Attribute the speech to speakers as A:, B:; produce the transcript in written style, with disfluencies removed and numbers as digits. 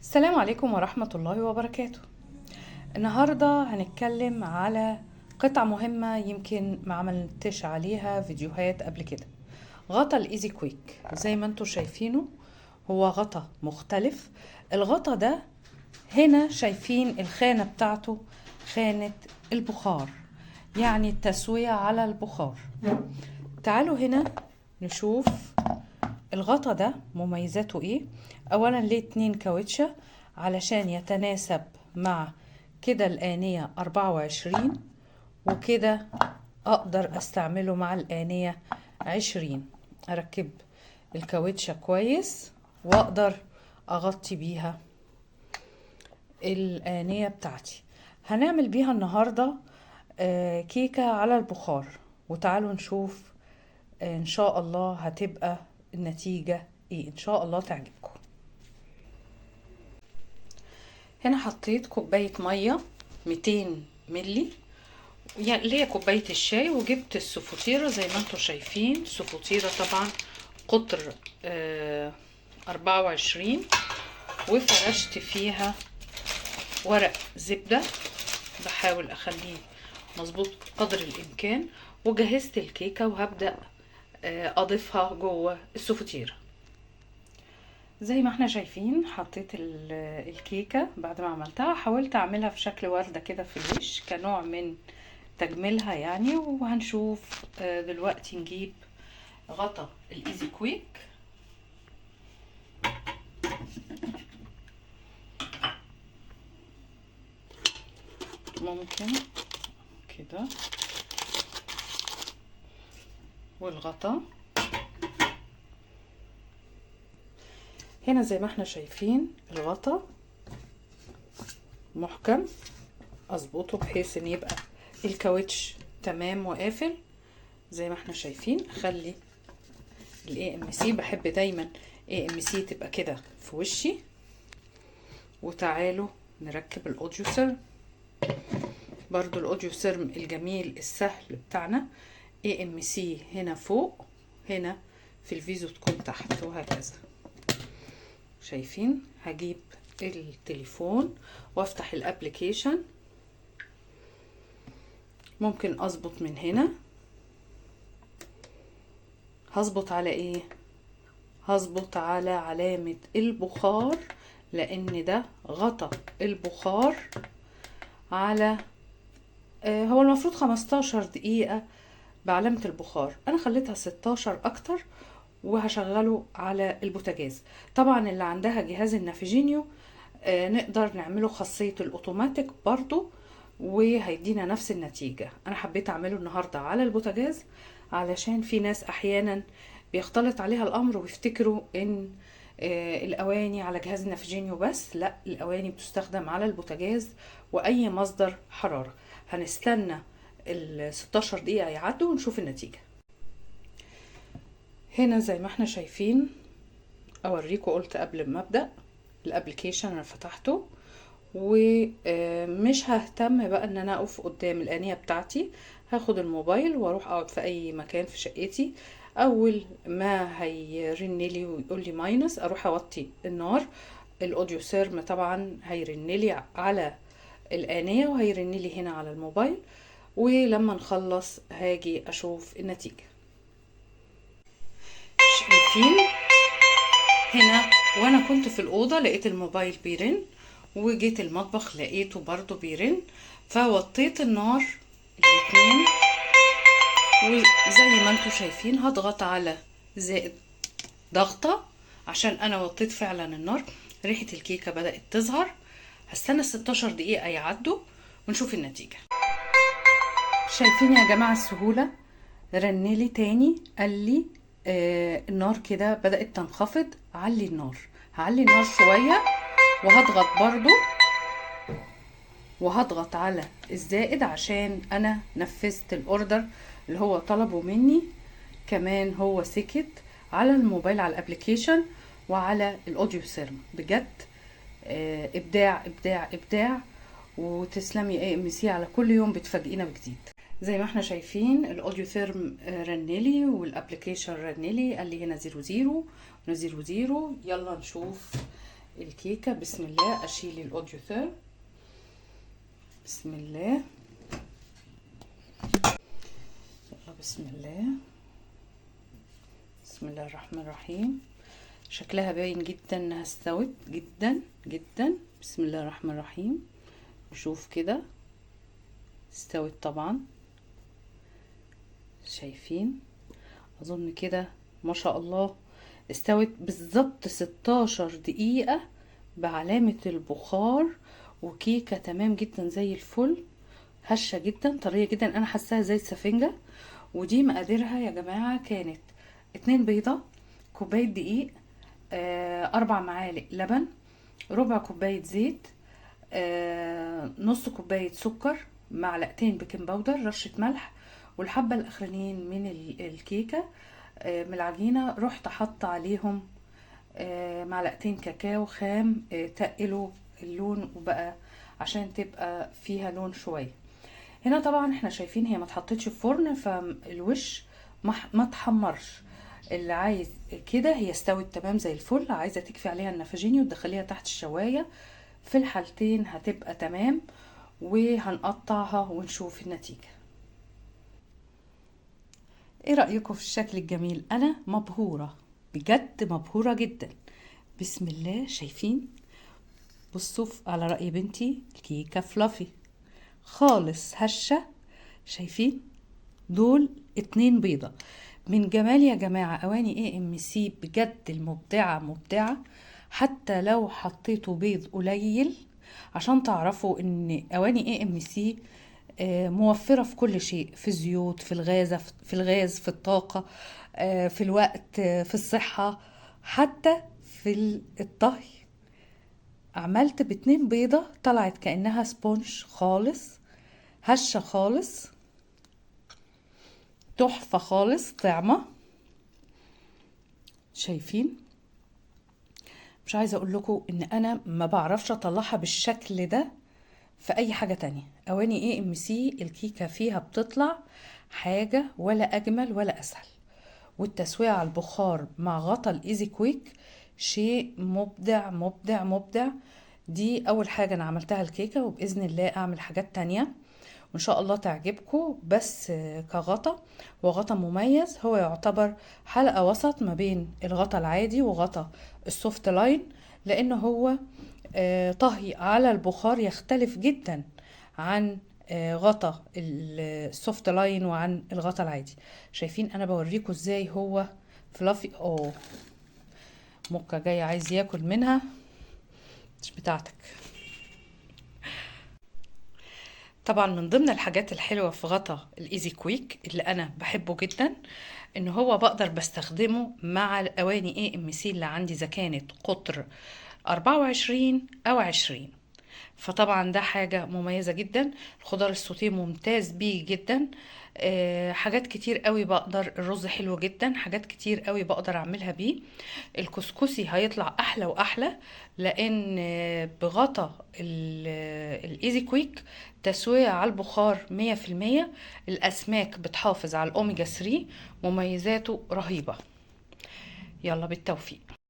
A: السلام عليكم ورحمة الله وبركاته. النهاردة هنتكلم على قطعة مهمة يمكن ما عملتش عليها فيديوهات قبل كده، غطا ال Easy Quick. زي ما انتم شايفينه هو غطا مختلف. الغطا ده هنا شايفين الخانة بتاعته خانة البخار، يعني التسوية على البخار. تعالوا هنا نشوف الغطا ده مميزاته ايه. اولا ليه 2 كاوتشة علشان يتناسب مع كده الآنية 24، وكده اقدر استعمله مع الآنية 20. اركب الكاوتشة كويس واقدر اغطي بيها الآنية بتاعتي. هنعمل بيها النهاردة كيكة على البخار، وتعالوا نشوف ان شاء الله هتبقى النتيجة ايه، ان شاء الله تعجبكم. هنا حطيت كوباية مية 200 ملي، يعني اللي هي كوباية الشاي، وجبت السفوتيرة زي ما انتم شايفين. سفوتيرة طبعا قطر 24، وفرشت فيها ورق زبدة، بحاول اخليه مظبوط قدر الامكان، وجهزت الكيكة وهبدأ اضيفها جوه السفوتيرة. زي ما احنا شايفين حطيت الكيكة بعد ما عملتها، حاولت اعملها في شكل وردة كده في الوش كنوع من تجميلها يعني. وهنشوف دلوقتي نجيب غطا ال Easy Quick. ممكن كده، والغطا هنا زي ما احنا شايفين الغطا محكم، اظبطه بحيث ان يبقى الكاوتش تمام وقافل زي ما احنا شايفين. اخلي ال AMC، بحب دايما AMC تبقى كده في وشي. وتعالوا نركب ال Audiotherm، برضو ال Audiotherm الجميل السهل بتاعنا. AMC هنا فوق، هنا في الفيزو تكون تحت، وهكذا. شايفين؟ هجيب التليفون وافتح ال application، ممكن اظبط من هنا. هظبط على ايه؟ هظبط على علامة البخار، لان ده غطا البخار على هو المفروض 15 دقيقة بعلامة البخار، انا خليتها 16 اكتر، وهشغله على البوتاجاز. طبعا اللي عندها جهاز ال Navigenio نقدر نعمله خاصية الاوتوماتيك برضو، وهيدينا نفس النتيجة. انا حبيت اعمله النهاردة على البوتاجاز علشان في ناس احيانا بيختلط عليها الامر ويفتكروا ان الاواني على جهاز ال Navigenio بس. لا، الاواني بتستخدم على البوتاجاز واي مصدر حرارة. هنستنى ال 16 دقيقة يعدوا ونشوف النتيجة. هنا زي ما احنا شايفين، اوريكم قلت قبل ما ابدأ ال application انا فتحته، ومش ههتم بقى ان انا اقف قدام الآنية بتاعتي. هاخد الموبايل واروح اقعد في اي مكان في شقتي. اول ما هيرن لي ويقول لي minus، اروح اوطي النار. ال Audiotherm طبعا هيرن لي على الآنية وهيرن لي هنا على الموبايل، ولما نخلص هاجي اشوف النتيجة. شايفين هنا وانا كنت في الأوضة لقيت الموبايل بيرن، وجيت المطبخ لقيته برضو بيرن، فوطيت النار الاتنين. وزي ما انتم شايفين هضغط على زائد ضغطة عشان انا وطيت فعلا النار. ريحة الكيكة بدأت تظهر. هستنى 16 دقيقة يعدوا ونشوف النتيجة. شايفين يا جماعة السهولة؟ رنلي تاني قال لي النار كده بدأت تنخفض، علي النار. هعلي النار شوية وهضغط برضو، وهضغط على الزائد عشان انا نفذت ال order اللي هو طلبه مني. كمان هو سكت على الموبايل، على ال application وعلى ال Audiotherm. بجد ابداع ابداع ابداع، وتسلمي AMC على كل يوم بتفاجئينا بجديد. زي ما احنا شايفين ال Audiotherm رنلي وال application رنلي، قال لي هنا 00 هنا 00. يلا نشوف الكيكة. بسم الله، اشيل ال Audiotherm. بسم الله، يلا بسم الله، بسم الله الرحمن الرحيم. شكلها باين جدا انها استوت جدا جدا. بسم الله الرحمن الرحيم. نشوف كده، استوت طبعا، شايفين؟ اظن كده ما شاء الله استوت بالظبط 16 دقيقة بعلامة البخار، وكيكة تمام جدا زي الفل، هشة جدا، طرية جدا، انا حاساها زي السفنجة. ودي مقاديرها يا جماعة كانت 2 بيضة، كوباية دقيق، 4 معالق لبن، ربع كوباية زيت، نص كوباية سكر، معلقتين baking powder، رشة ملح، والحبة الاخرانيين من الكيكة، من العجينة رحت حاطة عليهم معلقتين كاكاو خام، تقلوا اللون وبقى عشان تبقى فيها لون شوية. هنا طبعا احنا شايفين هي ما اتحطتش في فرن، فالوش ما اتحمرش. اللي عايز كده هي استوت تمام زي الفل، عايزة تكفي عليها النافاجيني وتدخليها تحت الشواية، في الحالتين هتبقى تمام. وهنقطعها ونشوف النتيجة. ايه رأيكم في الشكل الجميل؟ انا مبهورة بجد، مبهورة جدا. بسم الله، شايفين؟ بصوا على رأي بنتي، الكيكة فلافي خالص، هشة. شايفين؟ دول 2 بيضة. من جمال يا جماعة اواني AMC بجد، المبدعة مبدعة. حتى لو حطيتوا بيض قليل، عشان تعرفوا ان اواني AMC موفرة في كل شيء، في الزيوت، في الغاز، في الطاقة، في الوقت، في الصحة، حتى في الطهي. عملت ب2 بيضة طلعت كأنها sponge خالص، هشة خالص، تحفة خالص، طعمة. شايفين؟ مش عايزة اقول لكم ان انا ما بعرفش اطلعها بالشكل ده في اي حاجة تانية. اواني AMC الكيكة فيها بتطلع حاجة ولا اجمل ولا اسهل. والتسوية على البخار مع غطا ال Easy Quick شيء مبدع مبدع مبدع. دي اول حاجة انا عملتها الكيكة، وبإذن الله اعمل حاجات تانية وان شاء الله تعجبكم. بس كغطا، وغطا مميز، هو يعتبر حلقة وسط ما بين الغطا العادي وغطا ال Softline، لانه هو طهي على البخار يختلف جدا عن غطا ال Softline وعن الغطا العادي. شايفين انا بوريكم ازاي هو fluffy. موكا جاي عايز ياكل منها، مش بتاعتك. طبعا من ضمن الحاجات الحلوة في غطا ال Easy Quick اللي انا بحبه جدا، ان هو بقدر بستخدمه مع الاواني AMC اللي عندي، اذا كانت قطر 24 او 20. فطبعا ده حاجة مميزة جدا. الخضار السوتيه ممتاز بيه جدا، حاجات كتير قوي بقدر، الرز حلو جدا، حاجات كتير قوي بقدر اعملها بيه. الكسكسي هيطلع احلى واحلى، لان بغطا ال Easy Quick تسوية على البخار 100%. الاسماك بتحافظ على الاوميجا 3، مميزاته رهيبة. يلا بالتوفيق.